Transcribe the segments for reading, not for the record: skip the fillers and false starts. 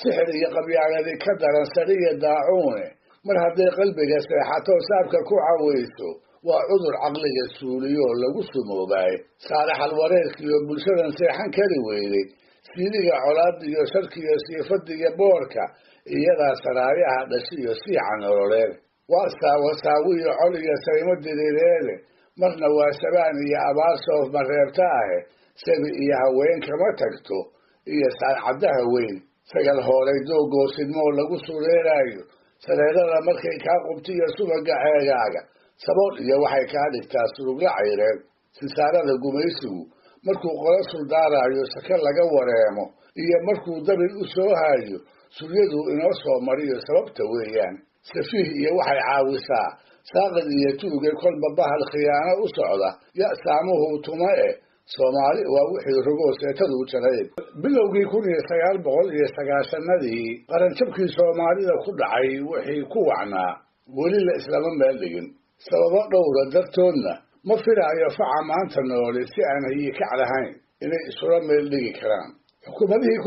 Sixir iyo qabyaaladi ka daran sariya daacuune, mar hadday qalbiga seexato saabka ku cawayso, waa cudur caqliga suuliyoo lagu sumoobaay. Saalaxal wareerkiiyo bulshadan seexan kari weyday, siiliga colaadda iyo sharkiiyo siifadda iyo boorka, iyadaa saraayaha dhashiyo siica nololeed. Waa saawasaawiyo col iyo saymo diriireede, marna waa sabaan iyo abaar soof mareebta ahe, sabi iyo haween kama tagto iyo saancaddaha weyn. Sagal hoolay doogoo sidmoo lagu sureeraayo, sareedada markay kaa qubto iyo subaga ceegaaga, sabool iyo waxay kaa dhigtaa surugla cayreed. Sisaarada gumaysigu markuu qolo suldaaraayo, sake laga wareemo iyo markuu dabin u soo haayo, suryaduu inoo soo mariyo sababta weeyaan. Safiih iyo waxay caawisaa saaqid iyo tuuge, kolba bahal khiyaano u socda ya saamuhu tuma eh, Soomaali waa wixii rogoo seetaduu jaray. Bilowgii 1990-adii qaranjabkii Soomaalida ku dhacay wixii ku wacnaa weli la islama meel dhigin. Sababo dhowra dartoodna ma filaayo faca maanta nooli si aan hayikac lahayn inay isula meel dhigi karaan. Xukuumadihii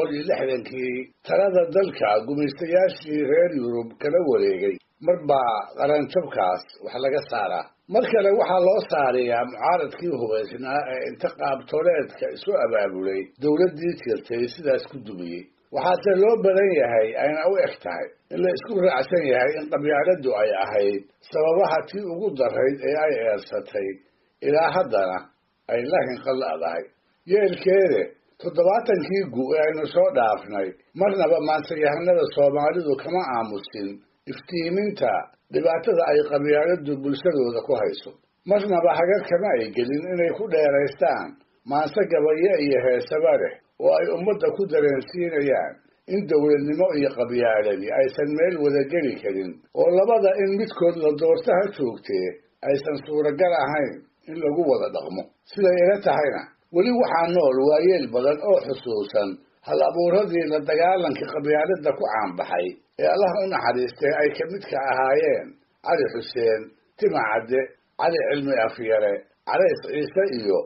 1960-kii talada dalka gumaystayaashii reer Yurub kala wareegay mar baa qaranjabkaas wax laga saaraa. Mar kale waxaa loo saarayaa mucaaradkii hubaysnaa ee inta qaabtoleedka isu abaabulay dowladdii jirtay sidaas ku dumiyey. Waxaase loo badan yahay ayna u eg tahay in la isku raacsan yahay in qabyaaladdu ay ahayd sababaha tii ugu darayd ee ay eersatay, ilaa haddana ay la hinqala'dahay. Yeelkeede, 70-kii gu ee aynu soo dhaafnay marnaba maansayahanada Soomaalidu kama aamusin iftiiminta dhibaatada ay qabyaaladdu bulshadooda ku hayso. Marnaba hagar kama ay gelin inay ku dheeraystaan maanse gabayo iyo heesaba leh oo ay ummadda ku dareensiinayaan in dowladnimo iyo qabyaaladi aysan meel wada geli karin, oo labada in midkood la doorto ha joogtee aysan suuragal ahayn in lagu wada dhaqmo. Siday ila tahayna weli waxaa nool waayeel badan oo xusuusan hal abuuradii la dagaalanka qabyaaladda ku caanbaxay ee Allah u naxariistay ay ka midka ahaayeen Cali Xuseen, Tima Cadde, Cali Cilmi Afyare, Carays Ciise iyo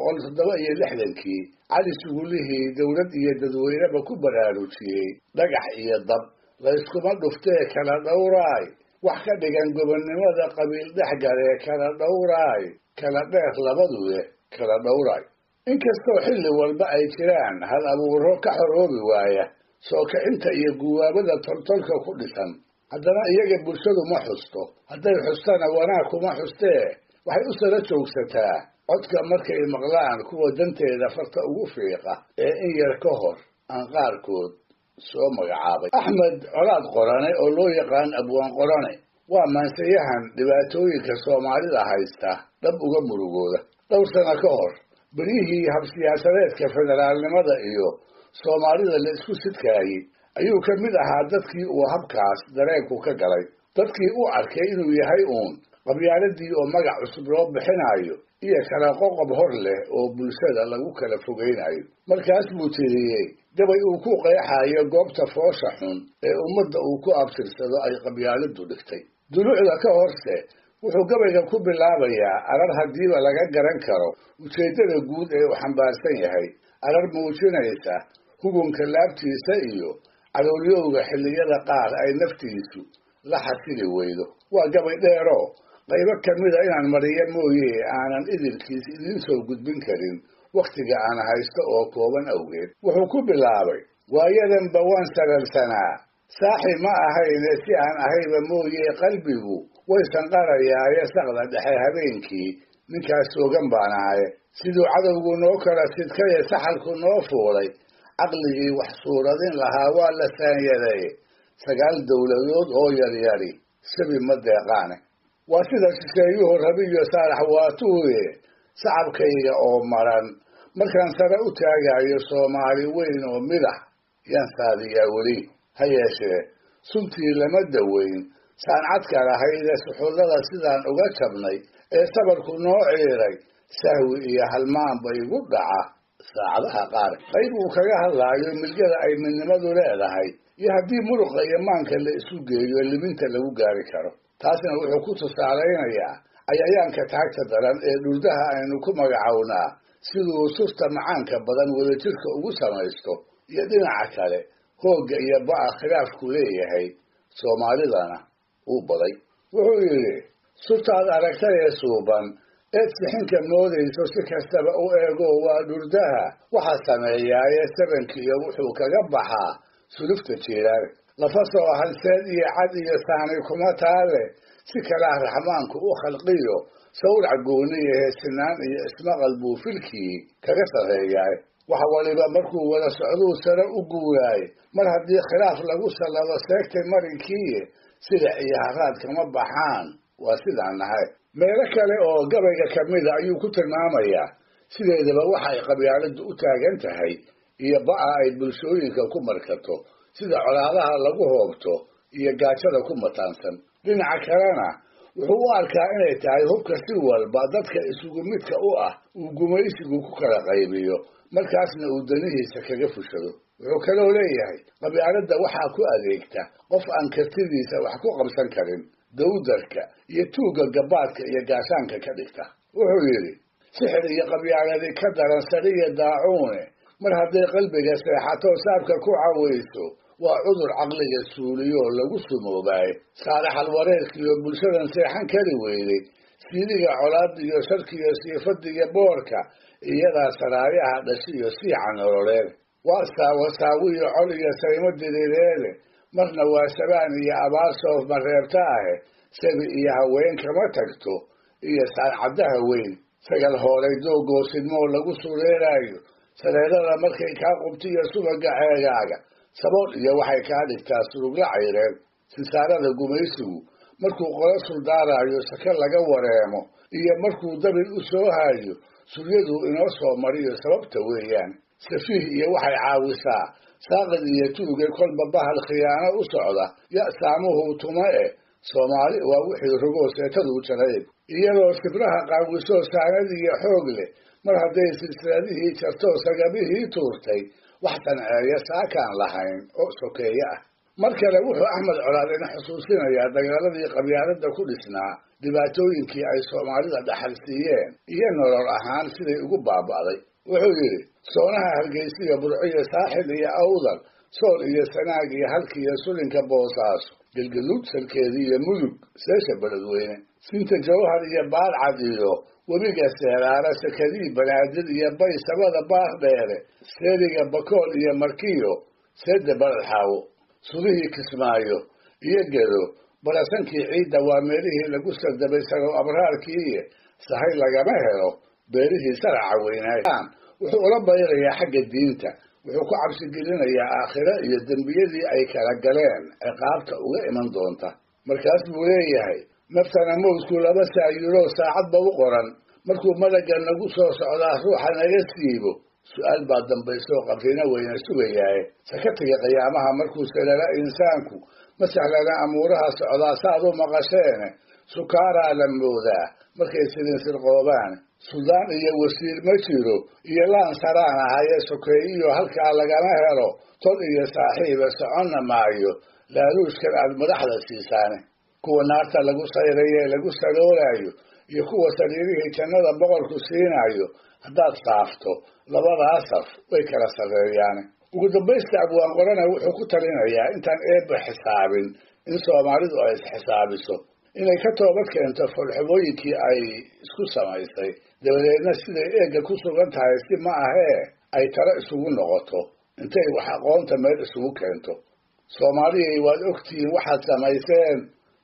1967-kii Cali Sugulihii dowlad iyo dadweyneba ku baraarujiyey dhagax iyo dab layskuma dhuftee kala dhowraay, wax ka dhigan gobonnimada qabiil dhexgalee kala dhowraay, kala dheer labaduye kala dhowraay. Inkastoo xilli walba ay jiraan hal abuuro ka xoroobi waaya soo kicinta iyo guwaabada toltolka ku dhisan, haddana iyaga bulshadu ma xusto. Hadday xustana wanaag kuma xustee, waxay u sala joogsataa codka markay maqlaan kuwa danteeda farta ugu fiiqa ee in yar ka hor aan qaarkood soo magacaabay. Axmed Colaad Qorane oo loo yaqaan Abwaan Qorane waa maansayahan dhibaatooyinka Soomaalida haysta dhab uga murugooda. Dhowr sano ka hor, beryihii habsiyaasadeedka federaalnimada iyo Soomaalida la isku sidkaayey, ayuu ka mid ahaa dadkii uu habkaas dareenku ka galay, dadkii u arkay inuu yahay uun qabyaaladii oo magac cusub loo bixinayo iyo kala qoqob hor leh oo bulshada lagu kala fogeynayo. Markaas buu tiriyey gabay uu ku qeexayo goobta foosha xun ee ummadda uu ku abtirsado ay qabyaaladdu dhigtay. Dulucda ka horse wuxuu gabayga ku bilaabayaa arar haddiiba laga garan karo ujeeddada guud ee uu xambaarsan yahay, arar muujinaysa hugunka laabtiisa iyo caloolyowga xilliyada qaar ay naftiisu la xasili weydo. Waa gabay dheeroo qaybo ka mida inaan mariyo mooye aanan idilkiis idiin soo gudbin karin wakhtiga aan haysto oo kooban awgeed. Wuxuu ku bilaabay: waayadanba waan salalsanaa, saaxi ma ahayne si aan ahayba mooye, qalbigu way sanqarayaaye saqda dhexe habeenkii ninkaas soogan baan ahaye. Siduu cadowgu noo kala sidkaye saxalku noo fuulay, caqligii wax suuradin lahaa waa la saanyaday, 9 dowladood oo yaryari sabi ma deeqaane. Waa sida shisheeyuhu rabiyo saalax waatuuye, sacabkayga oo maran markaan sare u taagayo Soomaali weyn oo midax yaan saadiyaa weli. Ha yeeshee suntii lama daweyn saancadka lahayde, suxullada sidaan uga jabnay ee sabarku noo ciiray, sahwi iyo halmaan ba igu dhaca saacadaha qaar. Qayb uu kaga hadlaayo milgada ay midnimadu leedahay iyo haddii muruqa iyo maanka la isu geeyo libinta lagu gaari karo, taasna wuxuu ku tusaalaynayaa cayayaanka taagta daran ee dhurdaha aynu ku magacownaa siduu surta macaanka badan wadajirka ugu samaysto Iyo dhinaca kale hoogga iyo ba'a khilaafku leeyahay Soomaalidana uu baday. Wuxuu yidhi surtaad aragtay ee suuban eed sixinka moodayso si kastaba u eego waa dhurdaha waxa sameeyaaye sabankiiyo wuxuu kaga baxaa sulufta jiiraale. Lafa soo hanseed iyo cad iyo saani kuma taale si kalaa raxmaanku u khalqiyo sawrac gooniya heesinaan iyo ismaqal buu filkii kaga sarreeyaay. Wax waliba markuu wada socduu sare u guuraay mar haddii khilaaf lagu sallado seegtay marinkiiye silic iyo haraad kama baxaan waa sidaan nahay. Meelo kale oo gabayga ka mida ayuu ku tilmaamayaa sideedaba waxa ay qabyaaladdu u taagan tahay iyo ba'a ay bulshooyinka ku markato sida colaadaha lagu hoobto iyo gaajada ku mataansan. Dhinaca kalena wuxuu u arkaa inay tahay hubka si walba dadka isugu midka u ah uu gumaysigu ku kala qaybiyo markaasna uu danihiisa kaga fushado. Wuxuu kaloo leeyahay qabyaaladda waxaa ku adeegta qof aan kartidiisa wax ku qabsan karin dawdarka iyo tuugga gabaadka iyo gaashaanka ka dhigta. Wuxuu yidhi sixir iyo qabyaaladi ka daran sariya daacuune mar hadday qalbiga seexato saabka ku cawayso waa cudur caqliga suuliyoo lagu sumoobaay. Saalaxal wareerkiiyo bulshadan seexan kari weyday siiliga colaadda iyo sharkiyo siifadiyo boorka iyadaa saraayaha dhashiyo siica nololeed. Waa saawasaawiyo col iyo saymo diriireede marna waa sabaan iyo abaar soof mareebta ahe sabi iyo haween kama tagto iyo saancaddaha weyn. Sagal hooray doogoo sidmoo lagu sureeraayo sareerada markay kaa qubto iyo subaga ceegaaga sabool iyo waxay kaa dhigtaa surugla cayreed. Sisaarada gumaysigu markuu qolo suldaaraayo sake laga wareemo iyo markuu dabil u soo haayo suryaduu inoo soo mariyo sababta weeyaan. Safiih iyo waxay caawisaa saaqid iyo tuuge kolba bahal khiyaano u socda ya saamuhu tuma eh Soomaali waa wixii rogoo seetaduu jaray. Iyadoo sibraha qaawisoo saanad iyo xoog leh mar hadday silsiladihii jartoo sagabihii tuurtay wax sanceeya saakaan lahayn oo sokeeye ah. Mar kale wuxuu Axmed Colaad ina xusuusinayaa dagaaladii qabyaaladda ku dhisnaa dhibaatooyinkii ay Soomaalida dhaxal siiyeen iyo nolol ahaan siday ugu baaba'day. Wuxuu yidhi soonaha Hargeysiya Burciyo Saaxil iyo Awdal Sool iyo Sanaag iyo halkiiyo Sulinka Boosaaso Gelgaluud salkeedi iyo Mudug seesha Beledweyne Sinta Jawhar iyo Baarcad iyo webiga Seeraara Sakadii Banaadir iyo Baysabada Baardheere Seeriga Bakool iyo Markiyo Seeda Baradxaawo Sudihii Kismaayo iyo Gedo barasankii ciidda waa meelihii lagu sardabay sarow abraarkiiye sahay lagama helo beerihii saraca weynaay. Wuxuu ula bayrayaa xagga diinta, wuxuu ku cabsigelinayaa aakhiro iyo dembiyadii ay kala galeen ciqaabta uga iman doonta. Markaas buu leeyahay naftana mowdku laba saayiroo saacadba u qoran markuu malaga nagu soo socdaa ruuxa naga siibo su'aal baa dambaysoo qabrina weyna sugayaaye. Sakatiga qiyaamaha markuu salala insaanku ma sahlana amuuraha socdaa saad u maqasheene sukaaraa la moodaa markay sidin sirqoobaan. Suldaan iyo wasiir ma jiro iyo laan saraan ahaye sokeeyiyo halkaa lagama helo tol iyo saaxiiba soconna maayo laaluushkan aad madaxda siisaane. Kuwa naarta lagu sayraye lagu saloolaayo iyo kuwa sariirihii jannada boqorku siinayo haddaad saafto labadaa saf way kala sarreeyaane. Ugu dambaysta abwaan qorana wuxuu ku talinayaa intaan eebba xisaabin in Soomaalidu ay isxisaabiso inay ka toobad keento foolxumooyinkii ay isku samaysay dabadeedna siday eegga ku sugan tahay si ma ahee ay talo isugu noqoto intay wax aqoonta meel isugu keento. Soomaaliyay waad ogtihiin waxaad samayseen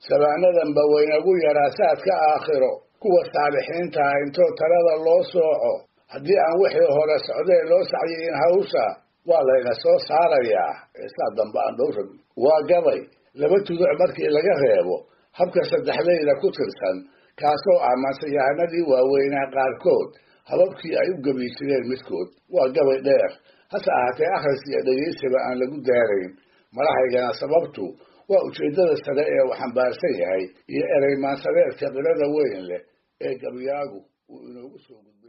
sabaanadanba waynagu yaraa saadka aakhiro kuwa saalixiintaha intoo talada loo sooco haddii aan wixii hore socdeen loo sacyiin hawsha waa layna soo saarayaa ee saa dambe aan dhowrag. Waa gabay laba tuduc markii laga reebo habka saddexleyda ku tirsan kaasoo ah maanseyahanadii waaweynaa qaarkood hababkii ay u gabi jireen midkood. Waa gabay dheer hase ahaatee akhris iyo dhegaysiba aan lagu daarayn. Madahaygana sababtu waa ujeeddada sare ee uu xambaarsan yahay iyo erey maansadeedka qirada weyn leh ee gabyaagu uu inoogu soo gudbinayo.